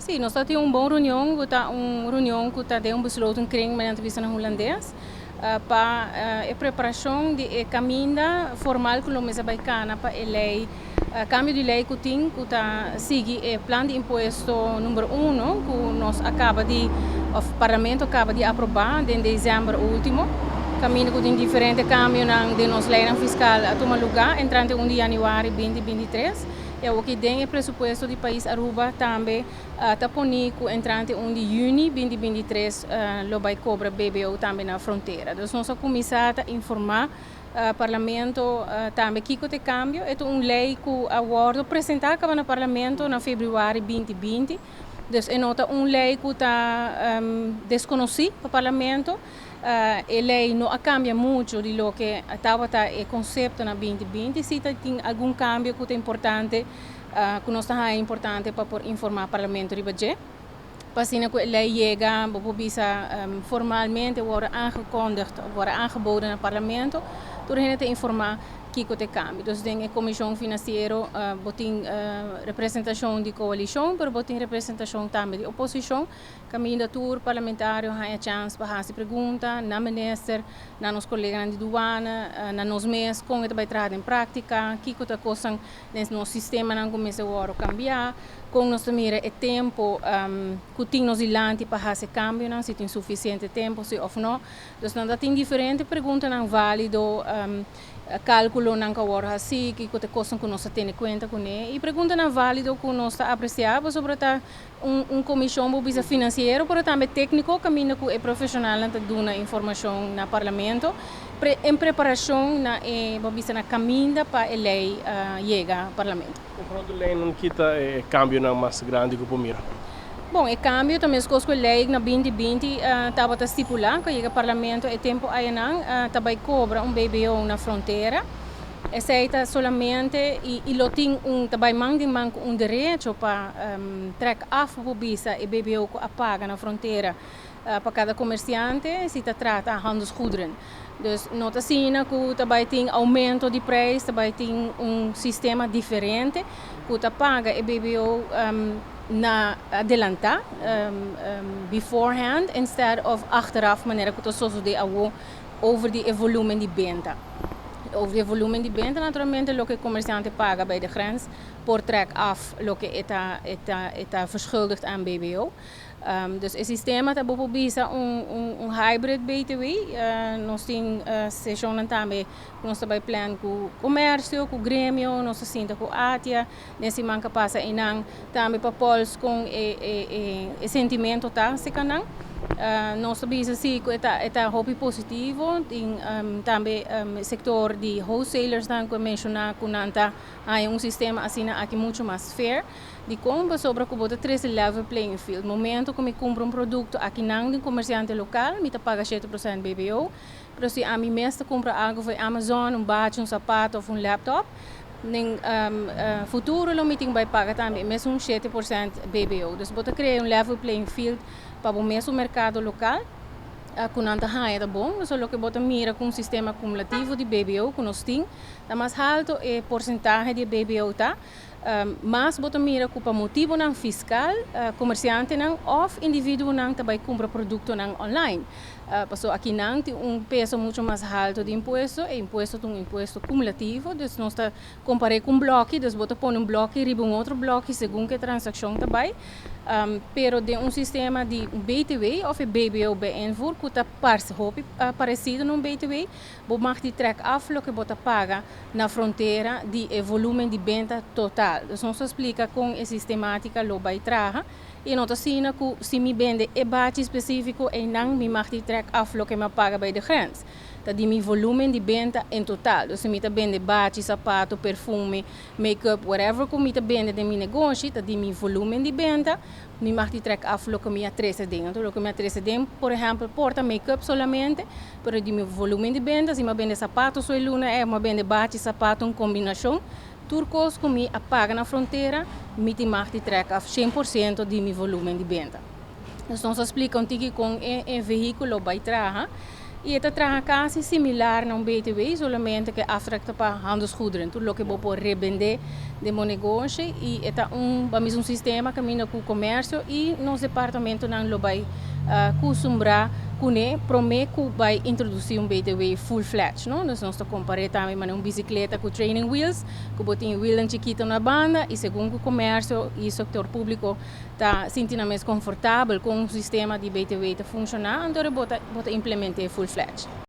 Si, nos tin un bon reunion, ku ta un reunion ku ta den un besloten kring, manera ta bisa na hulandes, pa e preparashon di e kaminda formal ku lo mester bai kana pa e lei, kambio di lei ku tin ku ta sigui e plan di impuesto number 1 ku nos a kaba di, òf parlamento a kaba di aprobá den desèmber último. Kaminda ku tin diferente kambionan den nos leinan fiskal a tuma lugá entrante 1 di yanüari 2023. I awoki den e presupuesto di pais Aruba tambe ta poni ku entrante 1 di yüni 2023 lo bai kobra BBO tambe na frontera. Dus nos a kuminsá ta informá parlamento tambe kiko ta e kambio. E ta un lei ku a wòrdu presentá kaba na parlamento na febrüari 2020. Dus e no ta un lei ku ta deskonosí pa parlamento. E lei no a kambia muchu di loke tabata e konsepto na 2020. Si ta tin algun kambio ku ta importante, ku nos ta haña importante pa por informá parlamento riba dje. Pa asina ku e lei yega, bo por bisa formalmente wòrdu aangekondigd òf wòrdu aangeboden na parlamento, tur hende ta informá kiko ta e kambio. Dus den e komishon finansiero bo tin representashon di koalishon, pero bo tin representashon tambe di oposishon. Kaminda tur parlamentario haña chans pa hasi pregunta na minister, na nos koleganan di duana, na nos mes kon e ta bai traha den práktika, kiko ta kosnan den nos sistemanan ku mester wòrdu kambiá, kon nos ta mira e tempu ku tin nos dilanti pa hasi kambionan, si tin sufisiente tempu si òf no. Dus nan ta tin diferente preguntanan válido, kálkulonan ku a wòrdu hasí, kiko ta kosnan ku nos ta tene kuenta kuné i preguntanan válido ku nos ta apresiá pasobra ta un komishon bo bisa finansiero pero tambe tékniko kaminda ku e profeshonalnan ta duna informashon na parlamento en preparashon na e bo bisa na kaminda pa e lei yega parlamento. Ku pronto leinan kita e kambionan mas grandi ku por mira? Bon, e kambio ta meskos ku e lei na 2020 tabata stipulá ku a yega parlamento e tempu ayanan ta bai kobra un BBO na frontera. Esei ta solamente i lo tin un ta bai man den man ku un derecho pa trek af bo bisa e BBO ku a paga na frontera pa kada komersiante si ta trata handelsgoederen. Dus no ta asina ku ta bai tin oumento di preis, ta bai tin un sistema diferente ku ta paga e BBO na adelantá, beforehand, instead of achteraf manera ku ta sosodé awo over di e volumen di benta. Over di e volumen di benta naturalmente loke e komersiante paga bij de grens por trek af loke e ta verschuldigd aan BBO. Dus e sistema ta bo por bisa un hybrid BTW. Nos tin seshonnan tambe ku nos ta bai plan ku komersio, ku gremio, nos ta sinta ku ATIA den siman ku a pasa einan tambe pa pols kon e sentimento ta serka nan. Nos ta bisa si ku e ta hopi positivo. Tin tambe sektor di wholesalersnan ku a menshoná ku nan ta haña un sistema asina aki muchu mas fair. Dikon? Pasobra ku bo ta trese level playing field. Momento ku mi kumpra un produkto akinan di un komersiante lokal, mi ta paga 7% BBO. Pero si ami mes ta kumpra algu for Amazon, un bachi, un sapato òf un laptop, den futuro lo mi tin bai paga tambe mesun 7% BBO. Dus bo ta krea un level playing field pa bo mesun merkado lokal ku nan ta haña ta bon. So loke bo ta mira ku un sistema kumulativo di BBO ku nos tin, ta mas haltu e porsentahe di e BBO ta, mas bo ta mira ku pa motibonan fiskal komersiantenan òf individuonan ta bai kumpra produktonan online. Pasobra akinan tin un peso muchu mas haltu di impuesto, e impuesto ta un impuesto kumulativo, dus nos ta kompar'é ku un blòki, dus bo ta pone un blòki riba un otro blòki segun ku e transakshon ta bai. Pero den un sistema di un BTW òf e BBO bij invoer ku ta parse hopi paresido na un BTW, bo mag di trèk af loke bo ta paga na frontera di e volumen di benta total. Dus nos ta splika kon e sistematika lo bai traha i no ta asina ku si mi bende e bachi spesífiko einan mi mag di trèk af loke mi a paga bij de grens. Ta di mi volumen di benta en total. Dus si mi ta bende bachi, sapato, perfume, make-up, whatever ku mi ta bende den mi negoshi, ta di mi volumen di benta, mi mag di trèk af loke mi a trese den. Anto loke mi a trese den, por ehèmpel, por ta make-up solamente, pero di mi volumen di benta, si mi a bende sapato so e luna ei, of mi a bende bachi, sapato, un kombinashon, tur kos ku mi a paga na frontera, mi tin mag di trèk af 100% di mi volumen di benta. Dus nos a splika un tiki kon e vehíkulo bai traha. I e ta traha kasi similar na un BTW, solamente ku aftrek pa handelsgoederen, tur loke bo por rebendé den bo negoshi. I ta un sistema kaminda ku komersio i nos departamentonan lo bai kustumbrá kuné promé ku bai introdusí un BTW full-fledged, no? Nos ta kompará tambe un bisikleta ku training wheels, ku bo tin wiel chikitu na banda, i segun ku komersio i sektor públiko ta sintiendo mas konfortabel ku e sistema di BTW ta funshoná, anto bo ta implementá full-fledged.